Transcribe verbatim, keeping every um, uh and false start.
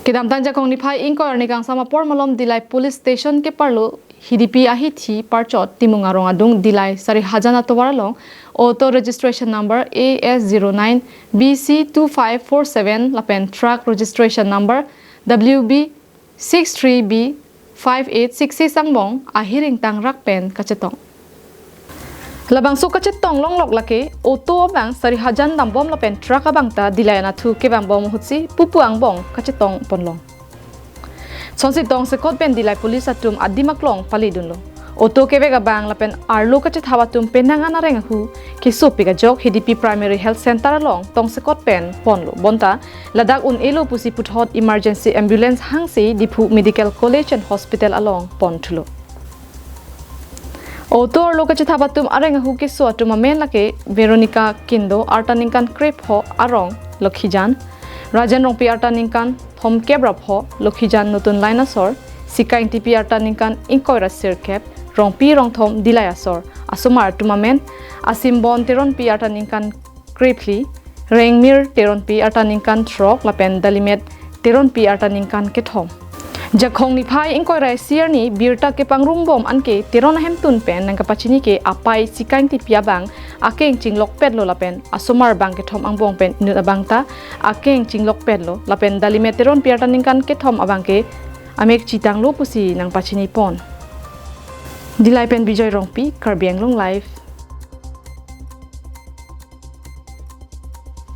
Kedamtang Jakhong niphai ingkoi arni kangsam apor malom Dillai Police Station keparlo Hidipi ahithi parchot Timung arong adung Dillai Sarihajan atovar along auto registration number A S zero nine B C two five four seven lapen truck registration number W B six three B five eight six six angbong ahiring tangrak pen kachetong. Labangso kachetong longlok lake auto abang Sarihajan dambom lapen truck abang ta Dillai anatthu kevangbom ahutsi pupu angbong kachetong ponlong. Sonsi tongsekot pen Dillai police atum adim aklong palidunlo. Auto kevek abang lapen arlo kachethap atum penang an areng ahu kesopik ajok Hidipi Primary Health Center along tongsekot pen ponlo. Bonta ladak un-elo pusi puthot emergency ambulance hangsi Diphu Medical College and Hospital along ponthulo. Auto arlo kachethap atum areng ahu keso atum amen lake Veronica Kindo, arta ningkan krepho, arong Lokhijan, Rajen Rongpi, arta ningkan thomkep ra pho, Lokhijan Notun Line asor, Sika Ingtipi, arta ningkan ingkoi ra sirkep, Rongpi Rongthom, Dillai asor. Asomar atum amen Asimbon Teronpi, arta ningkan krephli, Rengmir Teronpi, arta ningkan throk lapen Dalimet Teronpi, arta ningkan kethom. Jakhong niphai ingkoi ra isi arni birta kepangrungbom anke Teron ahemtun pen nangkapachini ke apai Sika Ingtipi abang akeng chinglokpetlo lapen asomar bang kethom angbong pen inut abang ta akeng chinglokpetlo lapen Dalimet Teronpi, arta ningkan kethom abang ke amek chitanglo pusi nangpachini pon. Dillai pen Bijoy Rongpi, Karbi Anglong Live.